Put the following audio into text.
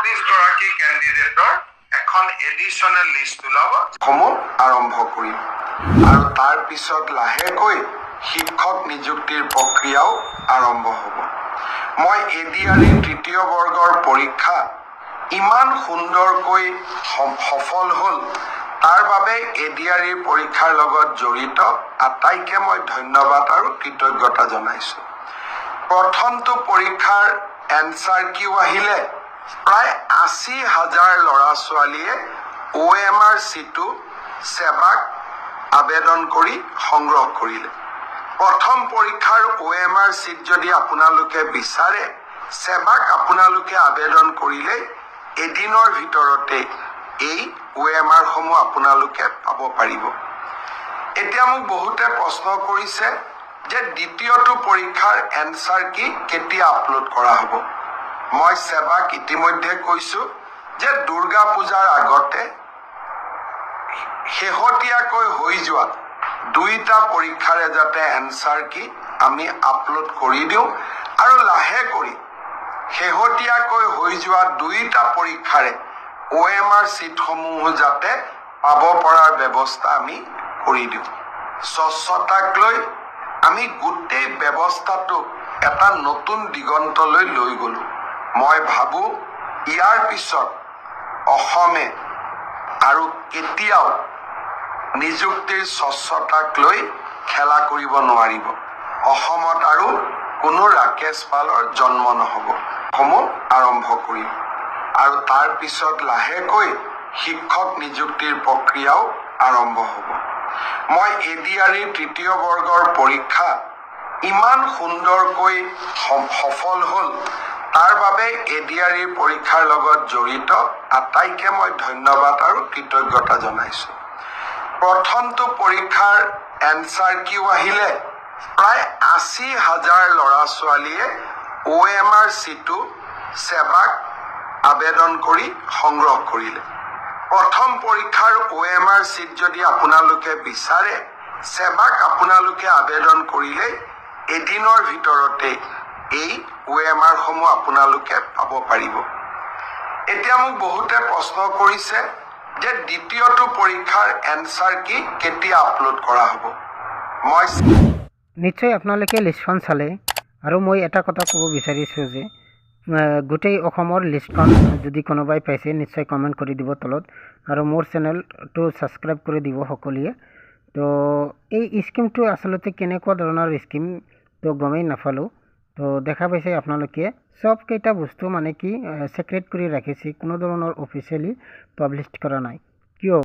120 গৰাকী কেণ্ডিডেটৰ এখন additional list ওলাব। সমূহ আৰম্ভ কৰিম আৰু তাৰ পিছত লাহেকৈ শিক্ষক নিযুক্তিৰ প্ৰক্ৰিয়াও আৰম্ভ হ'ব। মই এ ডি আৰ ই তৃতীয় বৰ্গৰ পৰীক্ষা ইমান সুন্দৰকৈ সফল হ'ল, তাৰ বাবে এ ডি আৰ ইৰ পৰীক্ষাৰ লগত জড়িত আটাইকে মই ধন্যবাদ আৰু কৃতজ্ঞতা জনাইছোঁ। প্ৰথমটো পৰীক্ষাৰ এনচাৰ কিউ আহিলে, প্ৰায় 80 হাজাৰ ল'ৰা ছোৱালীয়ে অ' এম আৰ চিটো সেৱাক আবেদন কৰি সংগ্ৰহ কৰিলে। প্ৰথম পৰীক্ষাৰ অ' এম আৰ চিট যদি আপোনালোকে বিচাৰে, সেৱাক আপোনালোকে আবেদন কৰিলেই এদিনৰ ভিতৰতে এই অ' এম আৰসমূহ আপোনালোকে পাব পাৰিব। এতিয়া মোক বহুতে প্ৰশ্ন কৰিছে যে দ্বিতীয়টো পৰীক্ষাৰ এনচাৰ কি কেতিয়া আপলোড কৰা হ'ব। মই সেৱাক ইতিমধ্যে কৈছোঁ যে দুৰ্গা পূজাৰ আগতে শেহতীয়াকৈ হৈ যোৱা দুইটা পৰীক্ষাৰে যাতে এনচাৰ কি আমি আপলোড কৰি দিওঁ আৰু লাহে কৰি শেহতীয়াকৈ হৈ যোৱা দুইটা পৰীক্ষাৰে অ' এম আৰ চিটসমূহো যাতে পাব পৰাৰ ব্যৱস্থা আমি কৰি দিওঁ। স্বচ্ছতাক লৈ আমি গোটেই ব্যৱস্থাটোক এটা নতুন দিগন্তলৈ লৈ গ'লোঁ। মই ভাবোঁ, ইয়াৰ পিছত অসমে আৰু কেতিয়াও নিযুক্তিৰ স্বচ্ছতাক লৈ খেলা কৰিব নোৱাৰিব। অসমত আৰু কোনো ৰাকেশ পালৰ জন্ম নহ'ব। সমূহ আৰম্ভ কৰিম আৰু তাৰ পিছত লাহেকৈ শিক্ষক নিযুক্তিৰ প্ৰক্ৰিয়াও আৰম্ভ হ'ব। মই এ ডি আৰ ইৰ তৃতীয় বৰ্গৰ পৰীক্ষা ইমান সুন্দৰকৈ সফল হ'ল, তাৰ বাবে এ ডি আৰ ইৰ পৰীক্ষাৰ লগত জড়িত আটাইকে মই ধন্যবাদ আৰু কৃতজ্ঞতা জনাইছোঁ। প্ৰথমটো পৰীক্ষাৰ এনচাৰ কিউ আহিলে, প্ৰায় 80 হাজাৰ ল'ৰা ছোৱালীয়ে অ' এম আৰ চিটো সেৱাক আবেদন কৰি সংগ্ৰহ কৰিলে। প্ৰথম পৰীক্ষাৰ অ' এম আৰ চিট যদি আপোনালোকে বিচাৰে, সেৱাক আপোনালোকে আবেদন কৰিলেই এদিনৰ ভিতৰতে এই অ' এম আৰসমূহ আপোনালোকে পাব পাৰিব। এতিয়া মোক বহুতে প্ৰশ্ন কৰিছে যে দ্বিতীয়টো পৰীক্ষাৰ এনচাৰ কি কেতিয়া আপলোড কৰা হ'ব। মই নিশ্চয় আপোনালোকে লিষ্টখন চালে আৰু মই এটা কথা ক'ব বিচাৰিছোঁ যে গোটেই অসমৰ লিষ্টখন যদি কোনোবাই পাইছে, নিশ্চয় কমেণ্ট কৰি দিব তলত আৰু মোৰ চেনেলটো ছাবস্ক্ৰাইব কৰি দিব সকলোৱে। তো এই স্কিমটো আচলতে কেনেকুৱা ধৰণৰ স্কিম তো গমেই নাপালোঁ। তো দেখা পাইছে আপোনালোকে, চবকেইটা বস্তু মানে কি ছেক্ৰেট কৰি ৰাখিছে, কোনো ধৰণৰ অফিচিয়েলি পাব্লিছ কৰা নাই।